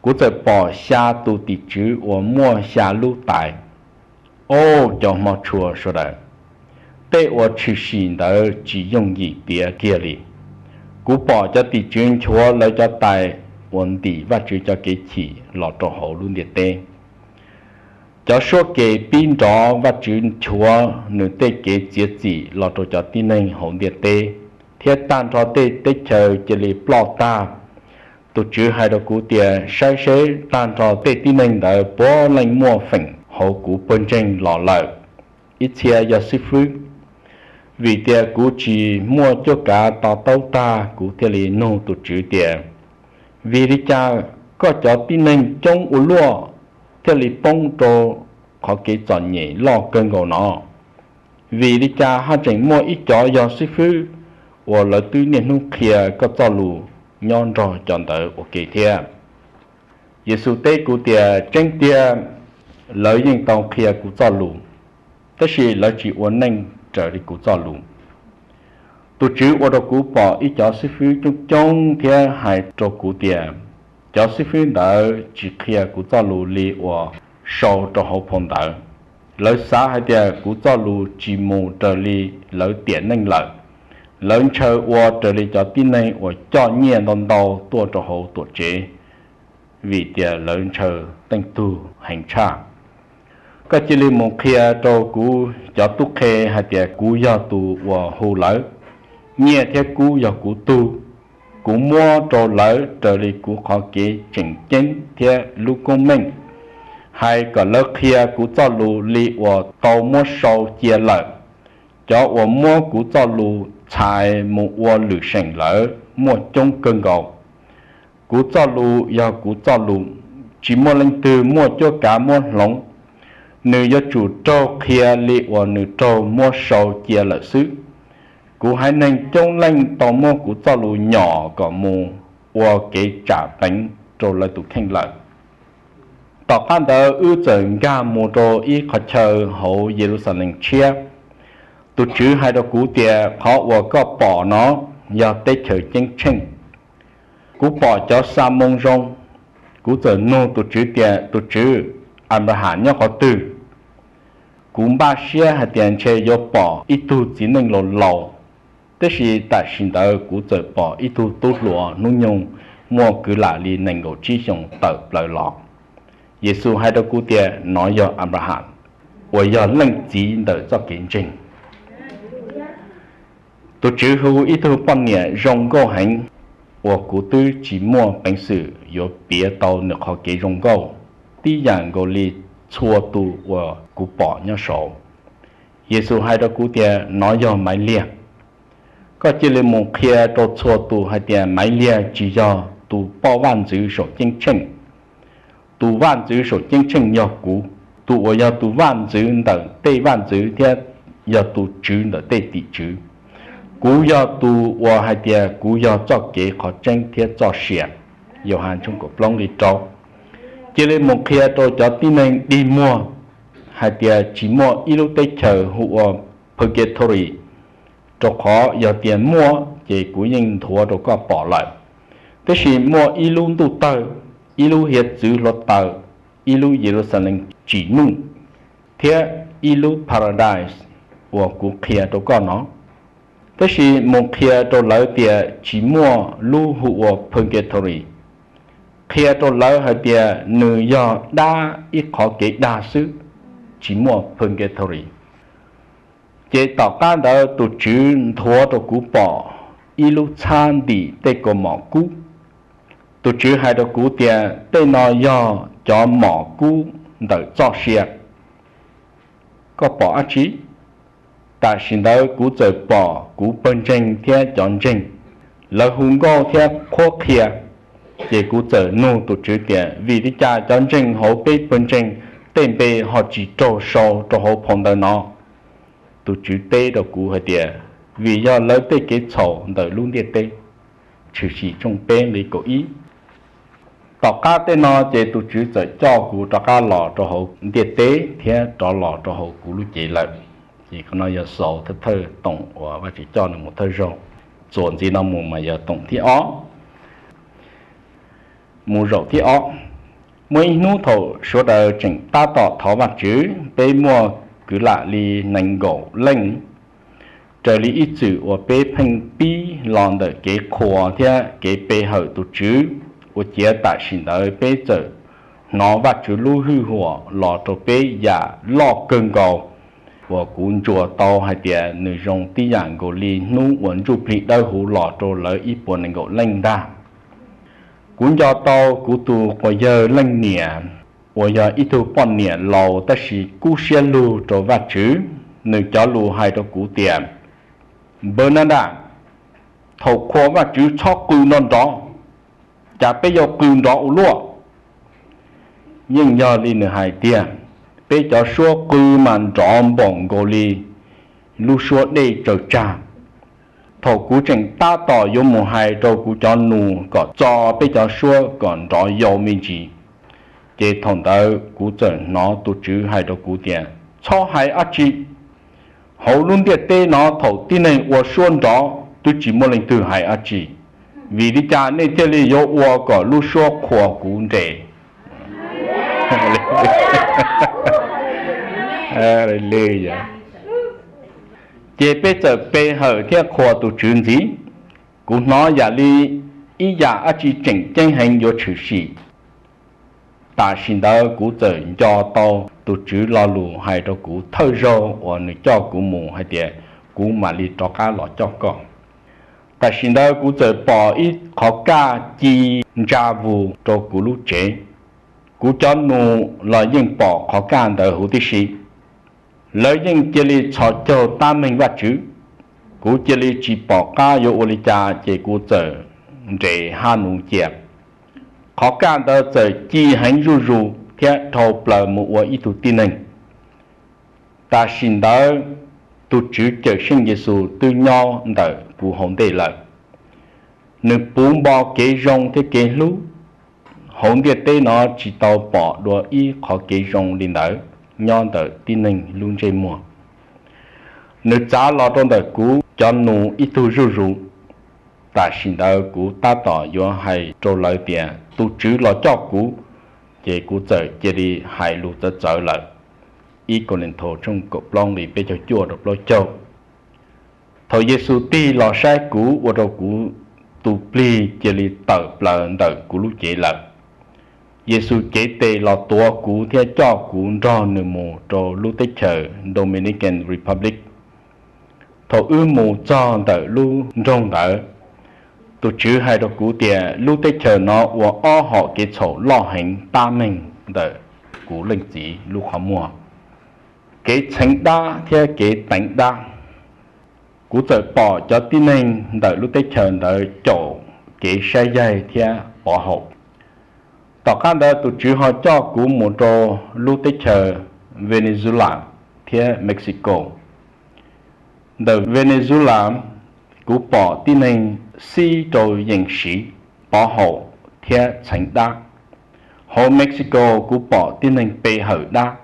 Kuv txawm pom xya tus tim tswv uas muaj xya lub tais. Au, cov hmov tshua sawv daws, tej uas tshwm sim ntawd tsis yooj yim tiav kiag li. Kuv pom cov tim tswv nchuav lawv cov tais uas ntim Vajtswv cov kev chim los rau hauv lub ntiaj teb. Cov suab ke pib nrov, Vajtswv nchuav nws tej kev txiav txim los rau cov tib neeg hauv ntiaj teb, thiab tag nrho tej teb chaws cia li ploj tag. Tus Tswv hais rau kuv tias, saib seb, tag nrho tej tib neeg ntawd puav leej muaj feem hauv kuv pawg ntseeg los lawm, ib txhia yog xib fwb. Vim tias kuv tsis muaj cuab kav to taub tag, kuv thiaj li nug tus Tswv tias, vim li cas koj cov tib neeg coob ua luaj thiaj li poob rau qhov kev txom nyem loj kawg nkaus no? Vim li cas haj tseem muaj ib cov yog xib fwb uas lawv twb niaj hnub qhia koj txoj lus nyob nrog cov ntawd ua ke thiab? Yexus teb kuv tias, tseeb tiag, lawv yeej tau qhia kuv txoj lus, tab sis lawv tsis ua neej raws li kuv txoj lus. Tus Tswv ua rau kuv pom ib cov xib fwb coob coob thiab hais rau kuv tias, cov xib fwb ntawd tsis qhia kuv txoj lus li uas sau rau hauv phau ntawv. Lawv xav hais tias kuv txoj lus tsis mus raws li lawv tiam neej lawm. Lawv ntshaw ua raws li cov tib neeg uas coj nyiaj ntau ntau tuaj rau hauv tuam tsev, vim tias lawv ntshaw teej tug heev tshaj. Koj cia li mus qhia rau kuv cov tub qhe hais tias kuv yog tus uas hu lawv, nyiaj thiab kub yog kuv tug. Kuv muab rau lawv raws li kuv qhov kev tseem ceeb thiab lub koob meej. Hais kom lawv qhia kuv txoj lus li uas tau muab sau cia lawm. Cov uas muab kuv txoj lus txhais mus ua lwm seem lawm muaj coob kawg nkaus. Kuv txoj lus yog kuv txoj lus, tsis muaj leej twg muaj cuab kav muab hloov. Nws yuav tsum raug qhia li uas nws raug muab sau cia lawm xwb. Kuv haiv neeg coob leej tau muab kuv txoj lus nyom kom mus ua kev tsam peev rau lawv tus kheej lawm. Tom qab ntawd wb txawm nkag mus rau ib qhov chaw hauv Yeluxalees tshiab. Tus Tswv hais rau kuv tias, qhov uas koj pom no yog teb chaws ceeb tsheej. Kuv pom cov xa moo zoo. Kuv txawm nug tus Tswv tias, tus Tswv, Anplaham nyob qhov twg? Kuv npaj siab hais tias ntshe yuav pom ib tug txiv neej laus laus, tab sis tam sim ntawd kuv txawm pom ib tug tub hluas hnub nyoog muaj kwv lam li nees nkaum tsib xyoos tawm plaws los. Yexus hais rau kuv tias, nov yog Anplaham, uas yog leej txiv ntawm txoj kev ntseeg. Tus Tswv hu ib tug poj niam zoo nkauj heev uas kuv twb tsis muaj peev xwm yuav piav tau nws qhov kev zoo nkauj tib yam nkaus li txhua tus uas kuv pom nyob saud. Yexus hais rau kuv tias, nov yog Maiv Liag. Koj cia li mus qhia rau txhua tus hais tias Maiv Liag tsis yog tus poj vaj ntxwv saum ceeb tsheej. Tus vaj ntxwv saum ceeb tsheej yog kuv. Tus uas yog tus vaj ntxwv ntawm tej vaj ntxwv thiab yog tus tswv ntawm tej tim tswv. Kuv yog tus uas hais tias kuv yog txoj kev, qhov tseeb thiab txoj sia. Yauhas tshooj kaum plaub nqe rau. Cia li mus qhia rau cov tib neeg dig muag hais tias tsis muaj ib lub teb chaws hu ua Purgatory, rau qhov yog tias muaj ces kuv yeej nthuav rau koj pom lawm. Tab sis muaj ib lub ntuj tawg, ib lub hiav txwv hluav taws, ib lub Yeluxalees tsim nuj, thiab ib lub Paradise uas kuv qhia rau koj no. Tab sis mus qhia rau lawv tias tsis muaj lub hu ua Purgatory. Qhia rau lawv hais tias nws yog dab ib qhov kev dag xwb, tsis muaj Purgatory. Ces tom qab ntawd tus Tswv nthuav rau kuv pom ib lub txhab ntim tej kaus mom kub. Tus Tswv hais rau kuv tias, tej no yog cov mom kub ntawm txoj sia. Koj pom dab tsi? Tam sim ntawd kuv txawm pom kuv pawg ntseeg thiab cov ntseeg, lawv hu nkauj thiab qhuab qhia. Ces kuv txawm nug tus Tswv tias, vim li cas cov ntseeg hauv peb pawg ntseeg tej npe ho tsis raug sau rau hauv phau ntawv no? Tus Tswv teb rau kuv hais tias, vim yog lawv tej kev txhaum ntawm lub ntiaj teb. Tshwm Sim tshooj peb nqe kaum ib. Tom qab tej no ces tus Tswv txawm coj kuv rov qab los rau hauv ntiaj teb thiab rov los rau hauv kuv lub cev lawm. Ces qhov no yog xaus thawj thawj toom uas Vajtswv coj nws mus thawj zaug. Txuas ntxiv no mus mas yog toom thib ob. Mus zaum thib ob. Muaj ib hnub thaum sawv daws tseem tab tom thov Vajtswv, peb muaj kwv lam li nees nkaum leej. Raws li ib txwm uas peb pheej pib los ntawm kev qhuas thiab kev pe hawm tus Tswv, ua ciav tam sim ntawd peb txawm hnov Vajtswv lub hwj huam los rau peb yam loj kawg nkaus, uas kuv ntsuas tau hais tias nws zoo tib yam nkaus li hnub uas Ntsuj Plig Dawb Huv los rau lawv ib puas nees nkaum leej ntag. Kuv nco tau kuv tus quas yawg leej niam, uas yog ib tug poj niam laus tab sis kub siab lug rau Vajtswv, nws cov lus hais rau kuv tias, Npawg Nab Nraj, thaum qhuas Vajtswv txhob qw nrov nrov, cas peb yuav qw nrov ua luaj? Yeej yog li nws hais tiag, peb cov suab qw mas nrov npaum nkaus li lub suab dej tsaws tsag. Thaum kuv tseem tab tom yuav mus hais rau kuv cov nus kom txo peb cov suab kom nrov yau me ntsis, ces thaum ntawd kuv txawm hnov tus Tswv hais rau kuv tias, txhob hais dab tsi. Hauv lub ntiaj teb no thaum tib neeg ua suab nrov twb tsis muaj leej twg hais dab tsi, vim li cas nej thiaj li yuav ua kom lub suab qhuas kuv nres? Ces peb txawm pe hawm thiab qhuas tus Tswv ntxiv. Kuv hnov yam li ib yam dab tsi tseem ceeb heev yuav tshwm sim. Tam sim ntawd kuv txawm nco tau tus Tswv lo lus hais rau kuv thawj zaug uas nws coj kuv mus hais tias, kuv mam li rov qab los coj koj. Tam sim ntawd kuv txawm pom ib qhov kaj ci ntsa vus rau kuv lub tsev. Kuv cov nus los yeej pom qhov kaj ntawd huv tib si. Lawv yeej cia li txhos caug tab meeg Vajtswv. Kuv cia li tsis pom qab yuav ua li cas ces kuv txawm nres hab nus cia. Qhov kaj ntawd txawm ci heev zuj zus thiab dhau plaws mus ua ib tug tib neeg. Tam sim ntawd tus Tswv Cawmseej Yexus twb nyob ntawm kuv hauv ntej lawm. Nws puv npo kev zoo thiab kev hlub. Hauv ntiaj teb no tsis tau pom dua ib qhov kev zoo li ntawd nyob ntawm tib neeg lub ntsej muag. Nws txav los rau ntawm kuv cov nus ib tug zuj zus. Tam sim ntawd kuv tab tom yuav hais rau lawv tias tus Tswv los coj kuv, ces kuv txawm cia li hais lus txawv txawv lawm. Ib Kauleethaus tshooj kaum plaub nqe peb caug cuaj rau plaub caug. Thaum Yexus tig los saib kuv ua rau kuv tus plig cia li tawm plaws ntawm kuv lub cev lawm. Yexus cev tes los tuav kuv thiab coj kuv nrog nws mus rau lub teb chaws Dominican Republic. Thaum wb mus txog ntawm lub nroog ntawd, tus Tswv hais rau kuv tias lub teb chaws no ua ob hom kev txhaum loj heev tab meeg ntawm kuv leej txiv lub qhov muag, kev txheev dab thiab kev teev dab. Kuv txawm pom cov tib neeg ntawm lub teb chaws ntawd caum kev saib yaig thiab pov haum. Tom qab ntawd tus Tswv ho coj kuv mus rau lub teb chaws Venezuela thiab Mexico. Ntawm Venezuela, kuv pom tib neeg xib rau yees siv, pov haum thiab txheev dab. Hauv Mexico, kuv pom tib neeg pe hawm dab.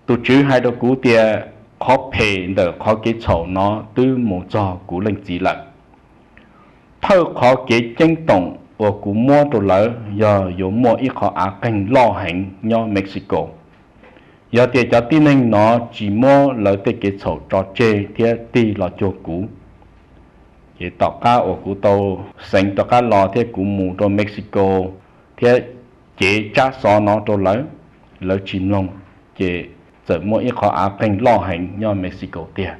Tus Tswv hais rau kuv tias qhov phem ntawm qhov kev txhaum no twb mus txog kuv leej txiv lawm. Thawj qhov kev ceeb toom uas kuv muab rau lawv yog yuav muaj ib qhov av qeeg loj heev nyob Mexico. Yog tias cov tib neeg no tsis muab lawv tej kev txhaum tso tseg thiab tig los cuag kuv, ces tom qab uas kuv tau xeev rov qab los thiab kuv mus rau Mexico thiab cev tsab xov no rau lawv, lawv tsis mloog, ces txawm muaj ib qhov av qeeg loj heev nyob Mexico tiag.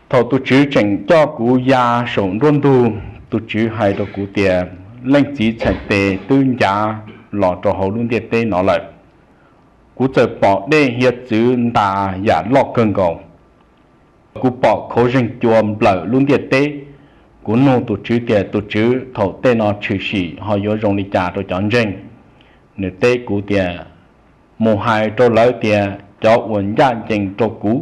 Thaum tus Tswv tseem coj kuv ya saum nruab ntug, tus Tswv hais rau kuv tias, Leej Txiv txhais tes twb ncav los rau hauv lub ntiaj teb no lawm. Kuv txawm pom dej hiav txwv ntas yam loj kawg nkaus. Kuv pom khaub zeeg cua nplawm lub ntiaj teb. Kuv nug tus Tswv tias, Tus Tswv, thaum tej no tshwm sim ho yuav zoo li cas rau cov ntseeg? Nws teb kuv tias, Mus hais rau lawv tias cov uas ncaj ncees rau kuv,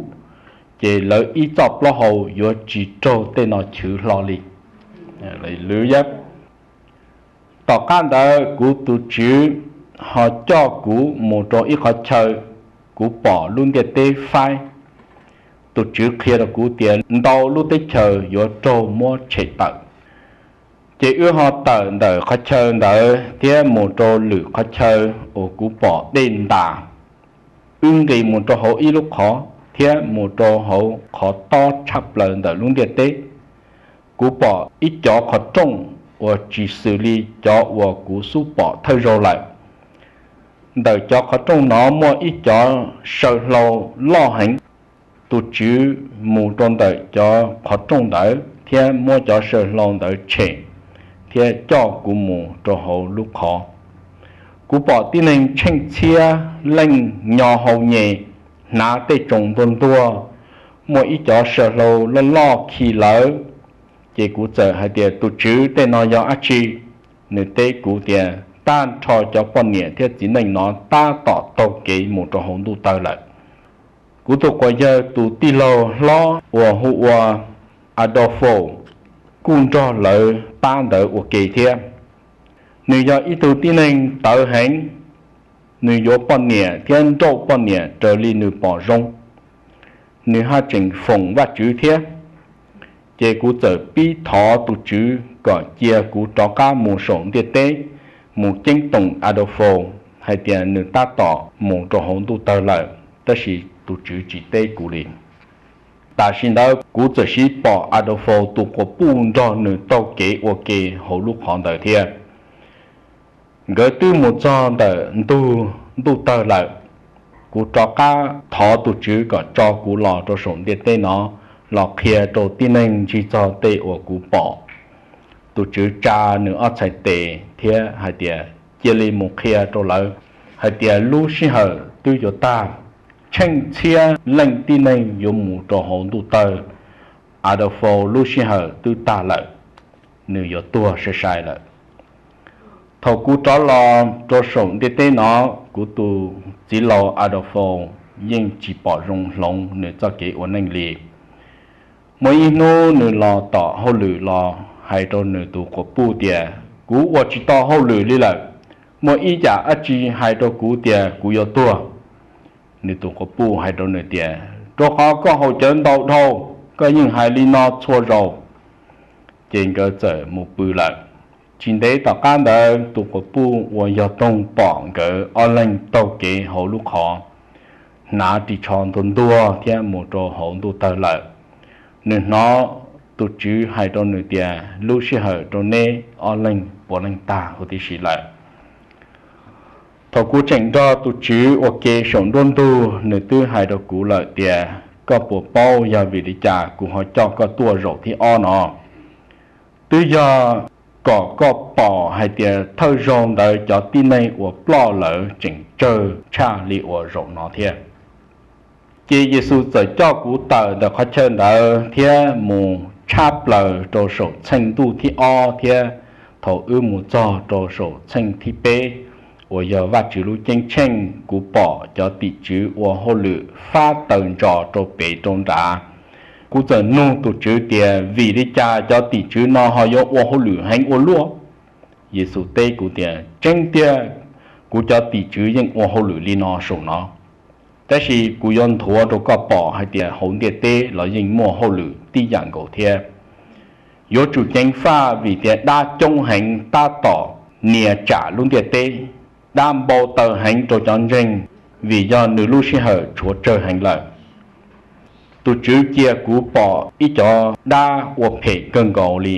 ces lawv ib txoj plaub hau yuav tsis raug tej no chwv hlo li. Tom qab ntawd kuv tus Tswv ho coj kuv mus rau ib qhov chaw, kuv pom lub ntiaj teb faib. Tus Tswv qhia rau kuv tias ntau lub teb chaws yuav raug muab tshem tawm. Ces wb ho tawm ntawm qhov chaw ntawd thiab mus rau lwm qhov chaw uas kuv pom dej ntas. Wb nqis mus rau hauv ib lub qhov thiab mus rau hauv qhov tob tshaj plaws ntawm lub ntiaj teb. Kuv pom ib cov qhov rooj uas tsis xws li cov uas kuv xub pom thawj zaug lawm. Ntawm cov qhov rooj no muaj ib cov saw hlau loj heev. Tus Tswv mus rau ntawm cov qhov rooj ntawd thiab muab cov saw hlau ntawd tshem, thiab coj kuv mus rau hauv lub qhov. Kuv pom tib neeg tsheej txhiab leej nyo hau nyem, hnav tej tsoos ntuag ntuag, muaj ib cov saw hlau loj loj khi lawv. Ces kuv txawm hais tias, Tus Tswv, tej no yog dab tsi? Nws teb kuv tias, Tag nrho cov poj niam thiab txiv neej no tab tom taug kev mus rau hauv ntuj tawg lawm. Kuv tus quas yawg tus tij laug hlob uas hu ua Adolfo kuj nrog lawv pab ntawd ua ke thiab. Nws yog ib tug tib neeg tawv heev, nws yuav poj niam thiab nrauj poj niam raws li nws pom zoo. Nws haj tseem foom Vajtswv thiab. Ces kuv txawm pib thov tus Tswv kom cia kuv rov qab mus saum ntiaj teb, mus ceeb toom Adolfo, hais tias nws tab tom mus rau hauv ntuj tawg lawm, tab sis tus Tswv tsis teb kuv li. Tam sim ntawd kuv txawm siv pom Adolfo tus quas puj nrog nws taug kev ua ke hauv lub qhov ntawd thiab. Nkawd twb mus txog ntawm ntug ntuj tawg lawm. Kuv rov qab thov tus Tswv kom tso kuv los rau saum ntiaj teb no, los qhia rau tib neeg ntsig txog tej uas kuv pom. Tus Tswv tsa nws ob txhais tes thiab hais tias, Cia li mus qhia rau lawv hais tias lub sij hawm twb yuav tag, tsheej txhiab leej tib neeg yuav mus rau hauv ntuj tawg, Adolfo lub sij hawm twb tag lawm, nws yuav tuag sai sai lawm. Thaum kuv rov los rau saum ntiaj teb no, kuv tus txiv laus Adolfo yeej tsis pom zoo hloov nws txoj kev ua neej li. Muaj ib hnub nws los tom hauj lwm los hais rau nws tus quas puj tias, Kuv ua tsis tau hauj lwm li lawm. Muaj ib yam dab tsi hais rau kuv tias kuv yuav tuag? Nws tus quas puj hais rau nws tias, Rau qhov koj haus cawv ntau dhau, koj yeej hais li no txhua zaus. Ces nkawd txawm mus pw lawm. Tsis ntev tom qab ntawd tus quas puj uas yog toog pom nkawd ob leeg taug kev hauv lub qhov, hnav ris tsho ntuag ntuag thiab mus rau hauv ntuj tawg lawm. Nws hnov tus Tswv hais rau nws tias, Lub sij hawm rau neb ob leeg puav leej tag huv tib si lawm. Thaum kuv tseem nrog tus Tswv ua ke saum nruab ntug, nws twb hais rau kuv lawm tias, Koj puas paub yog vim li cas kuv ho coj koj tuaj zaum thib ob no? Twb yog kom koj pom hais tias thawj zaug ntawd cov tib neeg uas ploj lawm tseem tsawg tshaj li uas zaum no thiab. Ces Yexus txawm coj kuv tawm ntawm qhov chaw ntawd thiab mus tshab plaws rau saum txheej ntuj thib ob thiab. Thaum wb mus txog rau saum txheej thib peb, uas yog Vajtswv lub ceeb tsheej, kuv pom cov tim tswv ua hauj lwm fab taws ntsos rau pem rau nrad. Kuv txawm nug tus Tswv tias, Vim li cas cov tim tswv no ho yuav ua hauj lwm heev ua luaj? Yexus teb kuv tias, Tseeb tiag, kuv cov tim tswv yeej ua hauj lwm li no saum no. Tab sis kuv yuav nthuav rau koj pom hais tias hauv ntiaj teb los yeej muaj hauj lwm tib yam nkaus thiab. Yuav tsum ceev faj vim tias dab coob heev tab tom nias tsam lub ntiaj teb. Dab npau taws heev rau cov ntseeg, vim yog nws lub sij hawm tshuav tsawg heev lawm. Tus Tswv cia kuv pom ib cov dab ua phem kawg nkaus li,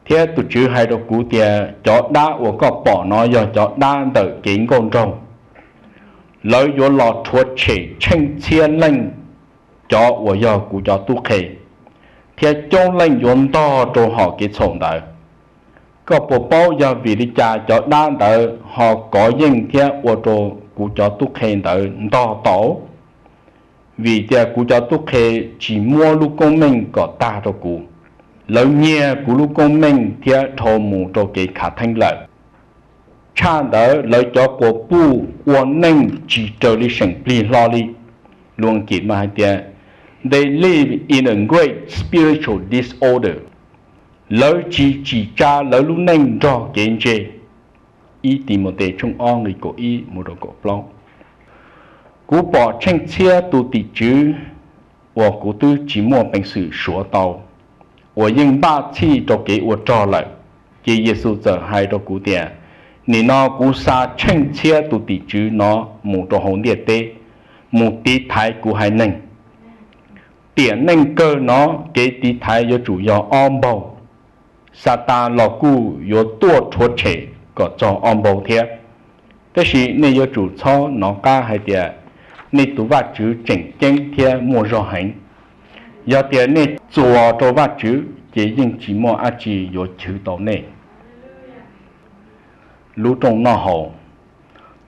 thiab tus Tswv hais rau kuv tias, Cov dab uas koj pom no yog cov dab ntawm kev nkauj nraug. Lawv yuav los rhuav tshem tsheej txhiab leej cov uas yog kuv cov tub qhe, thiab coob leej yuav ntog rau hom kev txhaum ntawd. Koj puas paub yog vim li cas cov dab ntawd ho kov yeej thiab ua rau kuv cov tub qhe ntawd ntog tau? Vim tias kuv cov tub qhe tsis muab lub koob meej kom tag rau kuv. Lawv nyiag kuv lub koob meej thiab dhau mus rau kev khav theeb lawm. Tshaj ntawd lawv cov quas puj ua neej tsis raws li seem plig hlo li. Lus Askiv mas hais tias, they live in a great spiritual disorder. Lawv tsis tsim tsa lawv lub neej nrog kev ntse. Ib Timautes tshooj ob nqe kaum ib mus rau kaum plaub. Kuv pom tsheej txhiab tus tim tswv uas kuv twb tsis muaj peev xwm suav tau, uas yeej npaj txhij rau kev ua rog lawm. Ces Yexus txawm hais rau kuv tias, nim no kuv xa tsheej txhiab tus tim tswv no mus rau hauv ntiaj teb, mus tiv thaiv kuv haiv neeg. Tiam neej kawg no kev tiv thaiv yuav tsum yog ob npaug. Xatas los kuj yuav tuaj rhuav tshem kom txog ob npaug thiab. Tab sis nej yuav tsum txhob nov qab hais tias nej tus Vajtswv tseem ceeb thiab muaj zog heev. Yog tias nej txuas rau Vajtswv ces yeej tsis muaj dab tsi yuav chwv tau nej. Lub rooj noj haus.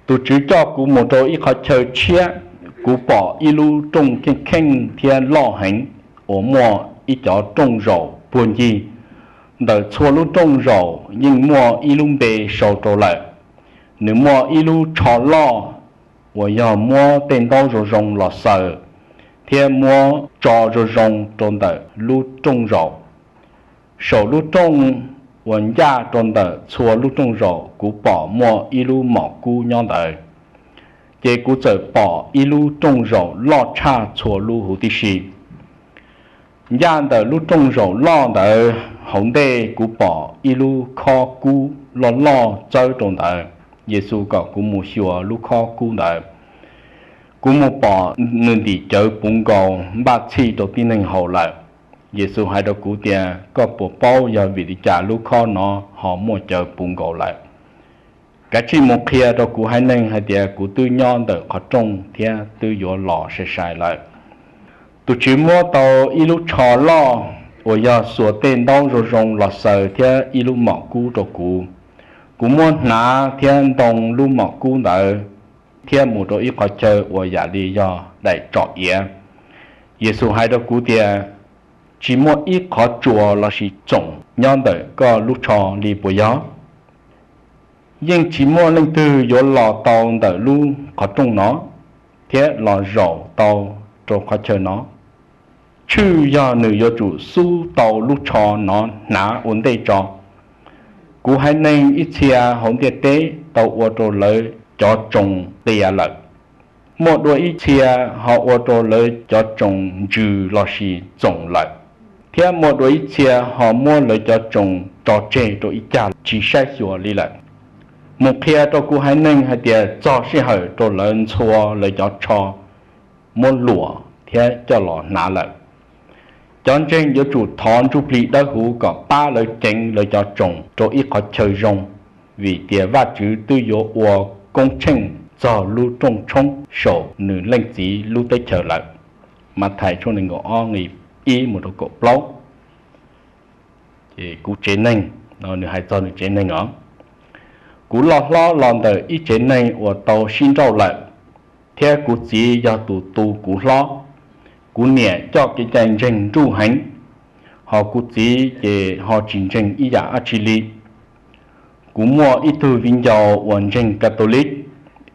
Tus Tswv coj kuv mus rau ib qhov chaw tshiab, kuv pom ib lub rooj kheej kheej thiab loj heev uas muaj ib cov rooj zaum puag ncig. Ntawm txhua lub rooj zaum yeej muaj ib lub npe sau rau lawm. Nws muaj ib lub tsho loj uas yog muab tej ntaub zoo zoo los xaws thiab muab tso zoo zoo rau ntawm lub rooj zaum. Saum lub rooj uas ncaj rau ntawm txhua lub rooj zaum kuv pom muaj ib lub mom kub nyob ntawd. Ces kuv txawm pom ib lub rooj zaum loj tshaj txhua lub huv tib si. Ncaj ntawm lub rooj zaum loj ntawd hauv ntej kuv pom ib lub khob kub loj loj txawb rau ntawd. Yexus kom kuv mus xyuas lub khob kub ntawd. Kuv mus pom nws ntim cawv puv nkaus npaj txhij rau tib neeg haus lawm. Yexus hais rau kuv tias, koj puas paub yog vim li cas lub khob no ho muaj cawv puv nkaus lawm? Kav tsij mus qhia rau kuv haiv neeg hais tias kuv twb nyob ntawm qhov rooj thiab twb yuav los sai sai lawm. Tus Tswv muab tau ib lub tsho loj uas yog xuas tej ntaub zoo zoo los xaws thiab ib lub mom kub rau kuv. Kuv muab hnav thiab ntoo lub mom kub ntawd thiab mus rau ib qhov chaw uas yam li yog daim tsom iav. Yexus hais rau kuv tias, tsis muaj ib qhov tsuas lossis txoom nyob ntawm koj lub tsho li puas yog? Yeej tsis muaj leej twg yuav los tau ntawm lub qhov rooj no thiab los zaum tau rau qhov chaw no, tshwj yog nws yuav tsum xub tau lub tsho no hnav ua ntej tso. Kuv haiv neeg ib txhia hauv ntiaj teb tau ua rau lawv cov tsoos qias lawm. Muaj dua ib txhia ho ua rau lawv cov tsoos ntsws lossis txoom lawm, thiab muaj dua ib txhia ho muab lawv cov tsoos tso tseg rau ib cag tsis saib xyuas li lawm. Mus qhia rau kuv haiv neeg hais tias txog sij hawm rau lawv ntxhua lawv cov tsho, muab luam thiab coj los hnav lawm. Cov ntseeg yuav tsum thov Ntsujplig Dawbhuv kom pab lawv ceev lawv cov tsoos rau ib qhov chaw zoo, vim tias Vajtswv twb yuav ua koob tsheej txog lub rooj tshoob saum nws Leej Txiv lub teb chaws lawm. Mathais tshooj nees nkaum ob nqe ib mus rau kaum plaub. Ces kuv tsev neeg, nws hais txog nws tsev neeg os. Kuv loj hlob los ntawm ib tsev neeg uas tau sib nrauj lawm, thiab kuv txiv yog tus tu kuv hlob. Kuv niam coj kev cai ntseeg nruj heev, ho kuv txiv ces ho tsis ntseeg ib yam dab tsi li. Kuv muaj ib tug viv ncaus uas ntseeg Catholic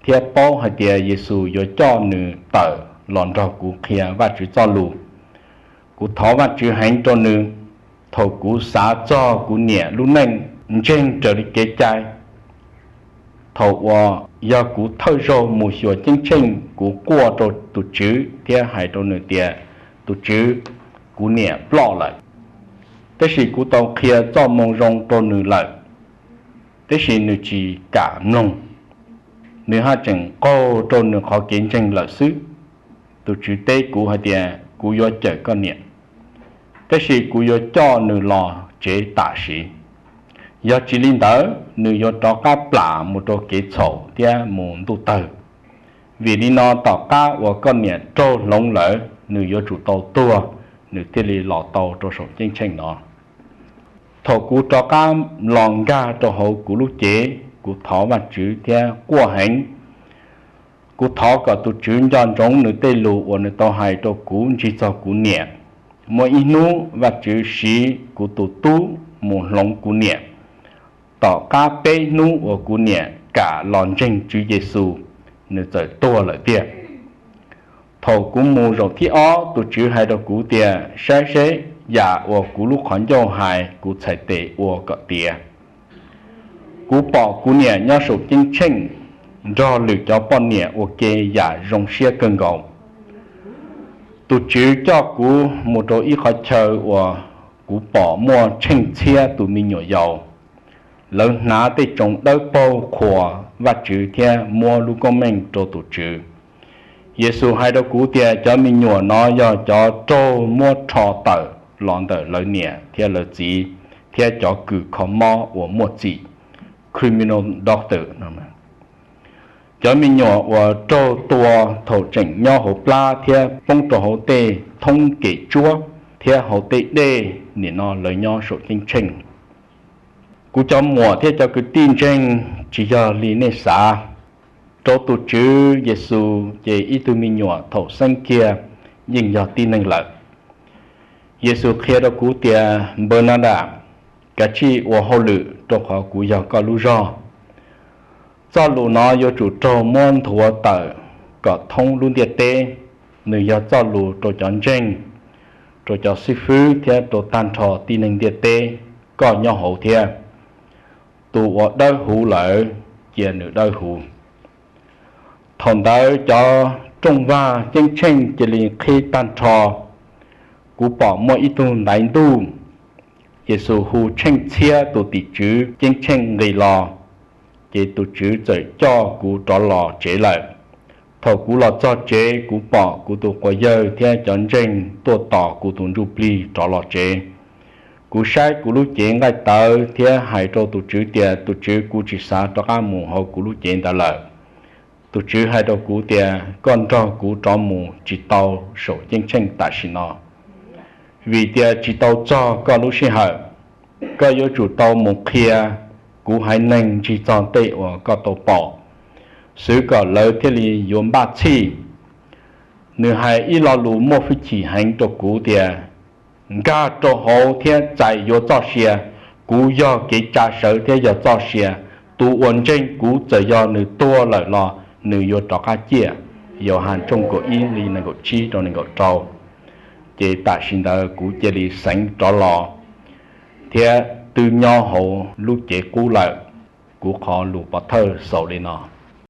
thiab paub hais tias Yexus yuav coj nws tawm los nrog kuv qhia Vajtswv Txojlus. Kuv thov Vajtswv heev rau nws. Thaum kuv xav txog kuv niam lub neej ntseeg raws li kev cai, thaum uas yog kuv thawj zaug mus xyuas ceeb tsheej, kuv quaj rau tus Tswv thiab hais rau nws tias, tus Tswv, kuv niam ploj lawm. Tab sis kuv tau qhia Txojmoo Zoo rau nws lawm, tab sis nws tsis kam mloog. Nws haj tseem qaug rau nws qhov kev ntseeg lawm xwb. Tus Tswv teb kuv hais tias, kuv yuav cawm koj niam, tab sis kuv yuav coj nws los tsev tam sim. Yog tsis li ntawd, nws yuav rov qab plam mus rau kev txhaum thiab mus ntuj tawg. Vim li no tom qab uas koj niam raug hloov lawm, nws yuav tsum tau tuag, nws thiaj li los tau rau saum ceeb tsheej no. Thaum kuv rov qab los nkag rau hauv kuv lub cev, kuv thov Vajtswv thiab quaj heev. Kuv thov kom tus Tswv nco ntsoov nws tej lus uas nws tau hais rau kuv ntsig txog kuv niam. Muaj ib hnub Vajtswv siv kuv tus tub mus hloov kuv niam. Tom qab peb hnub uas kuv niam kam los ntseeg Tswv Yexus, nws txawm tuag lawm tiag. Thaum kuv mus zaum thib ob, tus Tswv hais rau kuv tias saib seb yam uas kuv lub qhov ncauj hais kuv txhais tes ua kom tiav. Kuv pom kuv niam nyob saum ceeb tsheej nrog lwm cov poj niam ua ke yam zoo siab kawg nkaus. Tus Tswv coj kuv mus rau ib qhov chaw uas kuv pom muaj tsheej txhiab tus me nyuam yaus. Lawv hnav tej tsoos dawb paug qhuas Vajtswv thiab muab lub koob meej rau tus Tswv. Yexus hais rau kuv tias cov me nyuam no yog cov raug muab rho tawm los ntawm lawv niam thiab lawv txiv thiab cov kws kho mob uas muaj txim, criminal doctor. Cov me nyuam uas raug tua thaum tseem nyob hauv plab thiab poob rau hauv tej thoob kem tsuab thiab hauv tej dej, nim no lawv nyob saum ceeb tsheej. Kuv cov muam thiab cov kwv tij ntseeg, tsis yog li nej xav. Rau tus Tswv Yexus ces ib tug me nyuam thaum xeeb kiag yeej yog tib neeg lawm. Yexus qhia rau kuv tias, Npawg Nadas, kav tsij ua hauj lwm rau qhov kuv yog koj lub zog. Txoj lus no yuav tsum raug muab nthuav tawm kom thoob lub ntiaj teb. Nws yog txoj lus rau cov ntseeg, rau cov xib fwb thiab rau tag nrho tib neeg ntiaj teb, koj nyob hauv thiab. Tus uas dawb huv lawm, cia nws dawb huv. Thaum ntawd cov rooj vag ceeb tsheej cia li qhib tag nrho. Kuv pom muaj ib tug ntaiv ntuj. Yexus hu tsheej txhiab tus tim tswv ceeb tsheej nqis los, ces tus Tswv txawm coj kuv rov los tsev lawm. Thaum kuv los txog tsev, kuv pom kuv tus quas yawg thiab cov ntseeg tuaj tos kuv tus ntsuj plig rov los tsev. Kuv saib kuv lub cev nqaij tawv thiab hais rau tus Tswv tias, Tus Tswv, kuv tsis xav rov qab mus hauv kuv lub cev ntawd lawm. Tus Tswv hais rau kuv tias, Koj nrog kuv rov mus tsis tau saum ceeb tsheej tam sim no, vim tias tsis tau txog koj lub sij hawm. Koj yuav tsum tau mus qhia kuv haiv neeg ntsig txog tej uas koj tau pom, xwv kom lawv thiaj li yuav npaj txhij. Nws hais ib lo lus muaj hwj chim heev rau kuv tias, Nkag rau hauv thiab txais yuav txoj sia. Kuv yog kev tsa sawv thiab yog txoj sia. Tus uas ntseeg kuv, txawm yog nws tuag lawm los nws yuav rov qab ciaj. Yauhas tshooj kaum ib, nqe nees nkaum tsib rau nees nkaum rau. Ces tam sim ntawd kuv cia li xeev rov los thiab twb nyob hauv lub cev qub lawm. Kuv qhov lus pov thawj xaus li no.